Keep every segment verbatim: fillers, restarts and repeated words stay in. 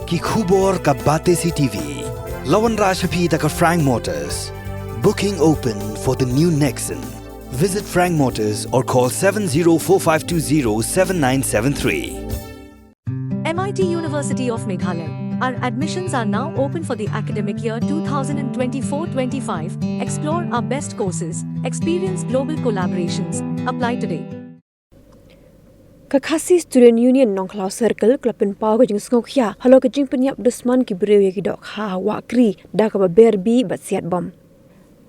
Ki khubor ka Batesi T V. La wanrah sha phi da ka Frank Motors. Booking open for the new Nexon. Visit Frank Motors or call seven zero four five two zero seven nine seven three. M I T University of Meghalaya. Our admissions are now open for the academic year twenty twenty-four twenty-five. Explore our best courses, experience global collaborations. Apply today. Ka Khasi Student Union Nongkhlaw Circle ka la pynpaw ka jingsngewkhia halor ka jingpynïap dusman ki briew ïa ki dohkha ha Wahkri da kaba ber bih bad siat bom.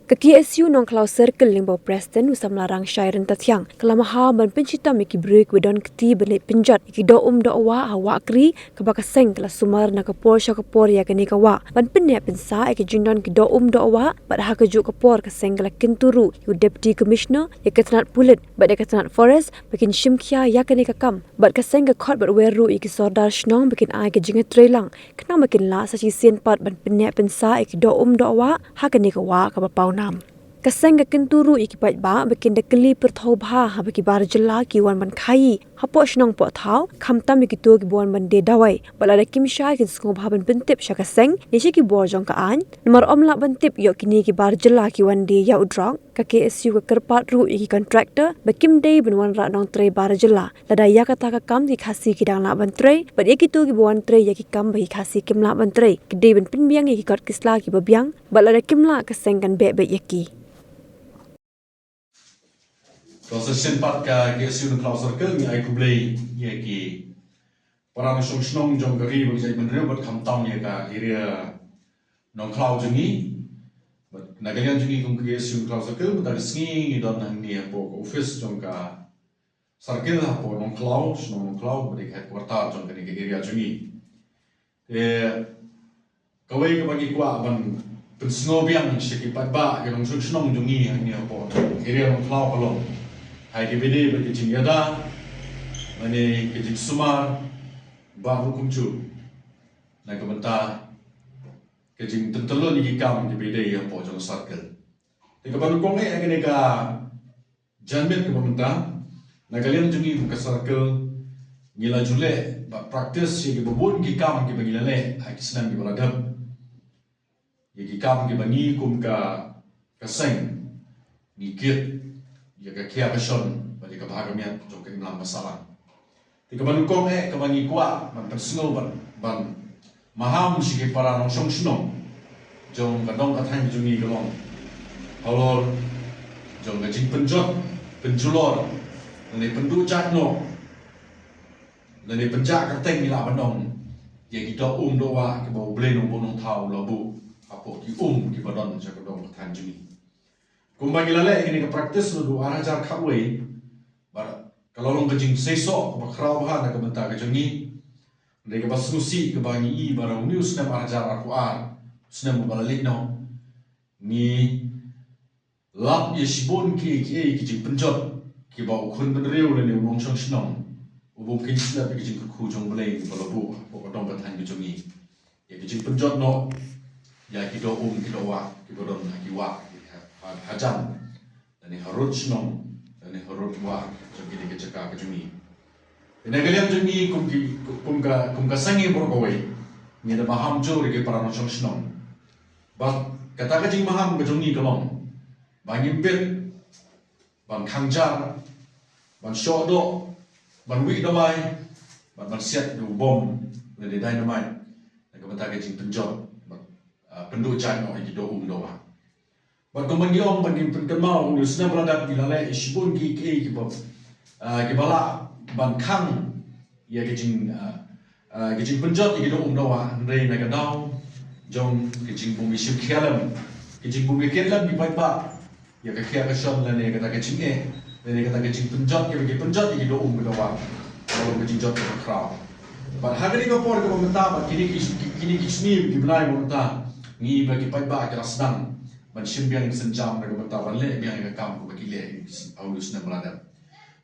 Ka K S U Nongkhlaw Circle lyngba u President u Samla Rangshai Ryntathiang ka la maham ban pynshitom ïa ki briew kiba don kti ban leit pynjot ïa ki doh um doh wah ha Wahkri, kaba ka seng ka la sumar na ka por sha ka por ïa kane ka wah ban pynneh pynsah ïa ki jingdon ki doh um doh wah, bad ha kajuh ka por ka seng ka la kyntu ruh ïa u Deputy Commissioner, ïa ka tnat pulit bad ïa ka tnat forest ba kin shim khia ïa kane ka kam, bad ka seng ka khot bad wer ruh ïa ki sordar shnong ba kin ai ka jingïatreilang khnang ba kin lah sa shisien pat ban pynneh pynsah ïa ki doh um doh wah ha kane ka wah kaba pawnam. Ka seng ka kyntu ruh ïa ki paidbah ba kin da kylli pyrthaw bha haba ki bar jylla ki wan ban khaii hapoh shnong poh thaw, khamtam ïa kito kiba wan ban die dawai, bad lada kim shai kin sngewbha ban pyntip sha ka seng ne sha ki bor jong ka aiñ, namar ym lah ban tip ïoh kine ki bar jylla ki wan die ïa u drok. Ka K S U ka kyrpad ruh ïa ki contractor ba kim dei ban wanrah nongtrei bar jylla, lada ïa kata ka kam ki Khasi ki dang lah ban trei, bad ïa kito kiba wan trei ïa ki kam ba ki Khasi kim lah ban trei, ki dei ban pynbiang ïa ki kot ki sla kiba biang, bad lada kim lah ka seng kan beh beit ïa ki. To sa shisien pat ka K S U Nongkhlaw Circle ngi ai khublei ïa ki para nongshong shnong jong ka ri bad ka jaitbynriew bad khamtam ïa ka area Nongkhlaw jong ngi. Bad na ka liang jong ngi kum ka K S U Nongkhlaw Circle, mynta ka sngi ngi don hangne hapoh ka office jong ka circle hapoh Nongkhlaw, shnong Nongkhlaw, bad ka headquarter jong kane ka area jong ngi. Te kawei kaba ngi kwah ban pynsngew biang sha ki paidbah ki nongshong shnong jong ngi hangne hapoh area Nongkhlaw ka long, ha kaba ïadei bad ka jingïada lane ka jingsumar bad ruh kumjuh na ka bynta ka jingpyntyllun ïa ki kam kiba ïadei hapoh jong ka circle. Te kaba nyngkong eh ha kane ka janmiet kaba mynta, na ka liang jong ngi kum ka circle ngi la ju leh bad practice ïa kiba bun ki kam kiba ngi la leh ha ki snem kiba la dep. Ïa ki kam kiba ngi kum ka, ka seng ngi kit ïa ka khia ka shon bad ïa ka bha ka miat jong ka imlang ka sahlang. Te kaba nyngkong eh kaba ngi kwah ban pynsngew ban, ban maham sha ki para nongshong shnong jong ka dong ka thaiñ jong ngi ka long halor jong ka jingpynjot, pynjulor lane pynduh jait noh lane pynjah kyrteng ngi lah ban ong ïa ki doh um doh wah kiba U Blei Nongbuh Nongthaw u la buh hapoh ki um kiba don sha ka dong ka thaiñ jong ngi. Kumba ngi la leh ïa kane ka practice naduh ar hajar khatwei, bad ka la long ka jingseisoh kaba khraw bha na ka bynta ka jong ngi. Hynrei kaba sngewsih kaba ngi i ba na une u snem ar hajar arphew ar, u snem uba la leit noh, ngi lap ïa shibun kiei kiei ki jingpynjot kiba u khun bynriew lane u nongshong shnong u bym kynslem ïa ki jingkyrkhu jong U Blei ba la buh hapoh ka dong ka thaiñ ka jong ngi. Ïa ki jingpynjot noh ïa ki doh um ki doh wah kiba don ha ki wah, ha, ha, hajan lane harud shnong lane harud wah jong kine ki jaka ka jong ngi. Te na ka liang jong ngi kum ki, kum ka, kum ka seng baroh kawei, ngi da maham jur ïa ki para nongshong shnong. Bad kata ka jingmaham ka jong ngi ka long ba ngim bit ban khang jar, ban shoh doh, ban wih dawai, ban, ban siat da u bom lane dynamite na ka bynta ka jingpynjot bad, ah, pynduh jait noh ïa ki doh um doh wah. Bad kumba ngi ong, bad ngin pynkynmaw, une u snem ba la dep ngi la leh ïa shibun kiei kiei kiba, ah, kiba lah ban khang ïa ka jing, ah, ah, ka jingpynjot ïa ki doh um doh wah, hynrei na ka daw jong ka jingbym ïashim khia lem, ka jingbym ïakit lem ki paidbah ïa ka khia ka shon lane kata ka jingeh lane kata ka jingpynjot, kiba ki pynjot ïa ki doh um ki doh wah, ka long ka jingjot kaba khraw. Bad ha kane ka por kaba mynta bad kine ki, kine ki sngi ki bnai ba mynta, ngi ba ki paidbah ki la sdang ban shim biang ïa ka sienjam na ka bynta ban leh biang ïa ka kam kaba ki leh ha une u snem ba la dep.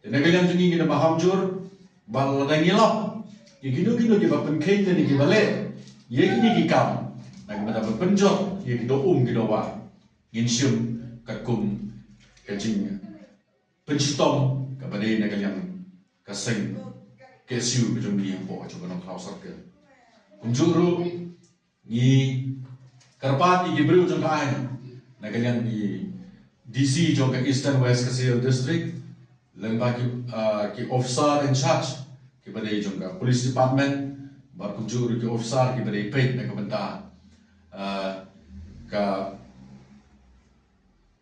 Te na ka liang jong ngi ngi da maham jur ba lada ngi lap ïa kino kino kiba pynkheiñ lane kiba leh ïa kine ki kam na ka bynta ban pynjot ïa ki doh um ki doh wah, ngin shim katkum ka jingpynshitom kaba dei na ka liang ka seng K S U ka jong ngi hapoh jong ka Nongkhlaw Circle. Kumjuh ruh ngi kyrpad ïa ki briew jong ka aiñ na ka liang ki D C jong ka Eastern West Khasi Hills District, lyngba ki, ah, ki officer in charge kiba dei jong ka police department, bad kumjuh ruh ki officer kiba dei peit na ka bynta, ah, ka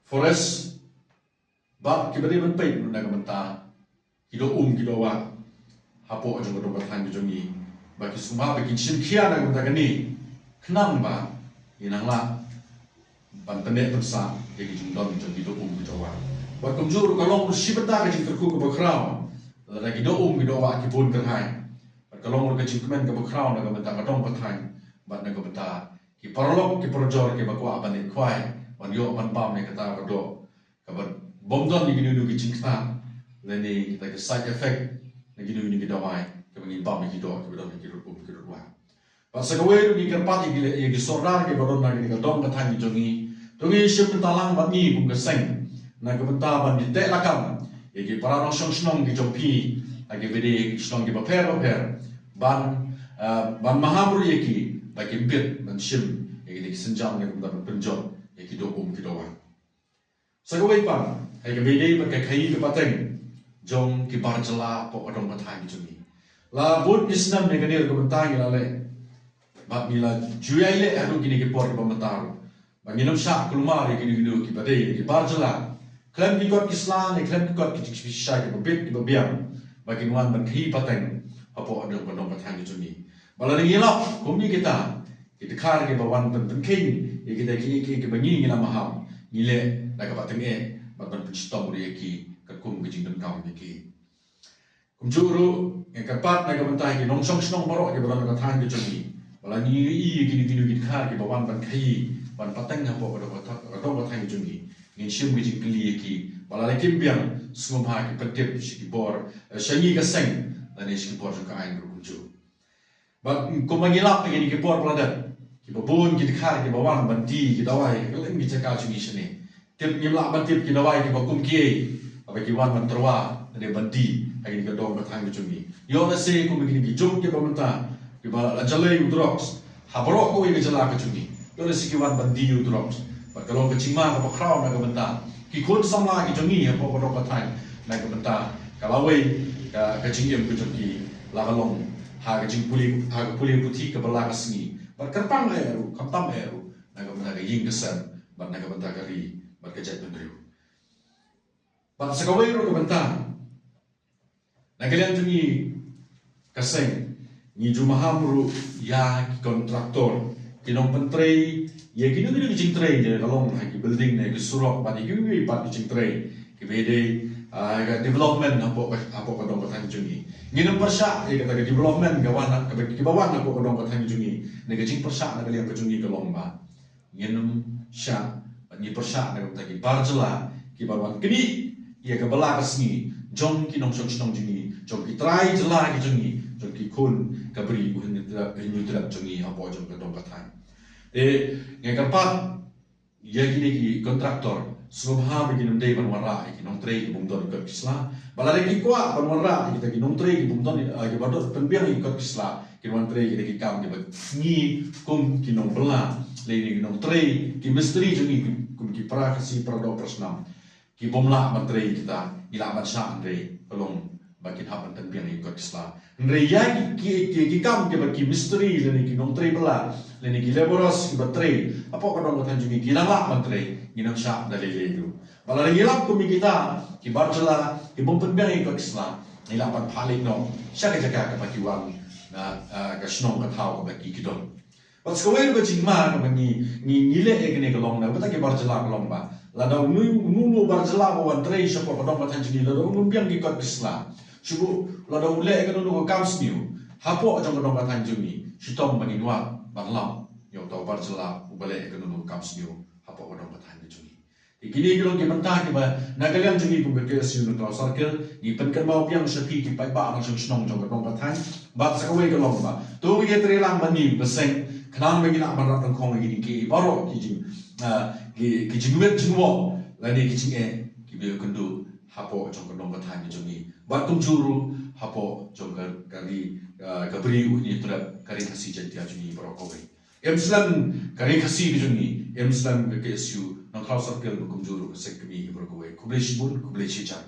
forest, bad kiba dei ban peit na ka bynta ki doh um ki doh wah hapoh jong ka dong ka thaiñ ka jong ngi, ba ki sngewbha ba kin shim khia na ka bynta kane, khnang ba ngin nang lah ban pynneh pynsah ïa ki jingdon jong ki doh um ki doh wah. Bad kumjuh ruh ka long ruh shi bynta ka jingkyrkhu kaba khraw, lada ki doh um ki doh wah ki bun kyrhai. Bad ka long ruh ka jingkmen kaba khraw na ka bynta ka dong ka thaiñ bad na ka bynta ki paralok ki parajor kiba kwah ban leit khwai ban ïoh ban bam ïa kata ka doh, kaba bym don ïa kino kino ki jingktah lane kita ki side effect na kino kino ki dawai kiba ngin bam ïa ki doh kiba don ha ki rud um ki rud wah. Bad sa kawei ruh ngi kyrpad ïa ki, ïa ki sordar kiba don na kane ka dong ka thaiñ ka jong ngi, to ngin shim bynta lang bad ngi kum ka seng na ka bynta ban ïateh lakam ïa ki para nongshong shnong ki jong phi ha kiba dei ki shnong kiba pher bapher, ban, ah, ban maham ruh ïa ki ba kin bit ban shim ïa kine ki sienjam na ka bynta ban pynjot ïa ki doh um ki doh wah. Sa kawei pat, ha kaba ïadei bad ka khaii ka pateng jong ki bar jylla hapoh ka dong ka thaiñ ka jong ngi, la bun ki snem na kane ka bynta ngi la leh, bad ngi la ju ïai leh haduh kine ki por kiba mynta ruh, ba ngin ym shah kulmar ïa kino kino kiba dei ki bar jylla, khlem ki kot ki sla ne khlem ki kot ki jingshisha kiba bit kiba biang, ba kin wan ban khaii pateng hapoh ka dong ka thaiñ ka jong ngi. Ba lada ngi lap kum ïa kita ki dkhar kiba wan ban pynkheiñ ïa kita kiei kiei kiba ngi ngi la maham, ngi leh da kaba tyngeh bad ban pynshitom ruh ïa ki katkum ka jingdonkam ïa ki. Kumjuh ruh nga kyrpad na ka bynta ki nongshong shnong baroh kiba don ha ka thaiñ ka jong ngi, ba lada ngi ïohi ïa kino kino ki dkhar kiba wan ban khaii ban pateng hapoh ka dong ka thaiñ ka jong ngi, ngin shim ka jingkylli ïa ki ba lada kim biang, sngewbha ki pyntip sha ki bor, eh, sha ngi ka seng lane sha ki bor jong ka aiñ ruh kumjuh. Bad kumba ngi lap ha kine ki por ba la dep, kiba bun ki dkhar kiba wan ban die ki dawai ha kylleng ki jaka jong ngi shane. Tip ngim lah ban tip ki dawai kiba kum kiei, haba ki wan ban tyrwa ne ban die ha kine ka dong ka thaiñ ka jong ngi. Ïoh lehse kum kine ki jong kiba mynta kiba la jalei u drugs ha baroh kawei ka jylla ka jong ngi. Ïoh lehse ki wan ban die u drugs. Bad ka long ka jingma kaba khraw na ka bynta ki khun samla ki jong ngi hapoh ka dong ka thaiñ, na ka bynta ka lawei ka, ka jingim ka jong ki, la ka long ha ka jingpule, ha ka pule puthi kaba la ka sngi, bad kyrpang eh ruh, khamtam eh ruh na ka bynta ka ïing ka sem bad na ka bynta ka ri bad ka jaitbynriew. Bad sa kawei ruh ka bynta na ka liang jong ngi ka seng, ngi ju maham ruh ïa ki kontraktor, ki nongpyntrei ïa kino kino ki jingtrei, ïa ka long ha ki building ne ki surok bad ïa kiwei pat ki jingtrei kiba ïadei, ah, ka development hapoh ka, hapoh ka dong ka thaiñ jong ngi. Ngin ym pyrshah ïa kata ka development ka wan, kaba, kiba wan hapoh ka dong ka thaiñ jong ngi. Ne ka jingpyrshah na ka liang ka jong ngi ka long ba ngin ym shah bad ngi pyrshah na ka bynta ki bar jylla kiba wan knieh ïa ka bylla ka sngi jong ki nongshong shnong jong ngi, jong ki trai jylla ki jong ngi, jong ki khun ka bri u Hynñiewtrep, Hynñiewtrep jong ngi hapoh jong ka dong ka thaiñ. Te nga kyrpad ïa kine ki kontraktor, sngewbha ba kin ym dei ban wanrah ïa ki nongtrei ki bym don ki kot ki sla. Ba lada ki kwah ban wanrah ïa kita ki nongtrei ki bym don, eh, kiba don pynbiang ïa ki kot ki sla, kin wan trei kita ki kam kiba ngi kum ki nongbylla lane ki nongtrei, ki mistri jong ngi kum, kum ki para Khasi, para doh para snam, ki bym lah ban trei kita, ngi lah ban shah, hynrei ka long ba kin hap ban pynbiang ïa ki kot ki sla. Hynrei ïa ki, ki, ki, ki kam kiba ki mistri lane ki nongtrei bylla lane ki labourers kiba trei hapoh ka dong ka thaiñ jong ngi ki dang lah ban trei, ngin ym shah da lei lei ruh. Ba lada ngi lap kum ïa kita ki bar jylla ki bym pynbiang ïa ki kot ki sla, ngi lah ban phah leit noh sha ka jaka kaba ki wan na, ah, ka shnong ka thaw kaba ki, ki don. Bad sa kawei ruh ka jingma kaba ngi, ngi, ngi leh ïa kane ka long na ka bynta ki bar jylla ka long ba lada uno uno uno u bar jylla ba wan trei shapoh ka dong ka thaiñ jong ngi, lada um biang ki kot ki sla, shu lada u leh kano kano ka kam sniew hapoh jong ka dong ka thaiñ jong ngi, shitom ba ngin wad ban lap ïa uta u bar jylla uba leh kano kano ka kam sniew hapoh ka dong ka thaiñ jong ngi. Te kine ki long ki bynta kiba na ka liang jong ngi kum ka K S U Nongthaw Circle ngi pynkynmaw biang sha phi ki paidbah nongshong shnong jong ka dong ka thaiñ. Bad sa kawei ka long ba to ngin ïatreilang bad ngi kum ka seng, khnang ba ngin lah ban rat nyngkong ïa kine ki baroh ki jing, ah, ki, ki jingwit jingwok lane ki jingeh kiba ïakynduh hapoh jong ka dong ka thaiñ jong ngi. Bad kumjuh ruh hapoh jong ka, ka ri, ah, ka bri u Hynñiewtrep ka Ri Khasi Jaiñtia jong ngi baroh kawei. Em slem ka Ri Khasi ka jong ngi, em slem ka K S U Nongkhlaw Circle, bad kumjuh ruh ka Seng Kmie hi baroh kawei. Khublei shibun, khublei shihajar.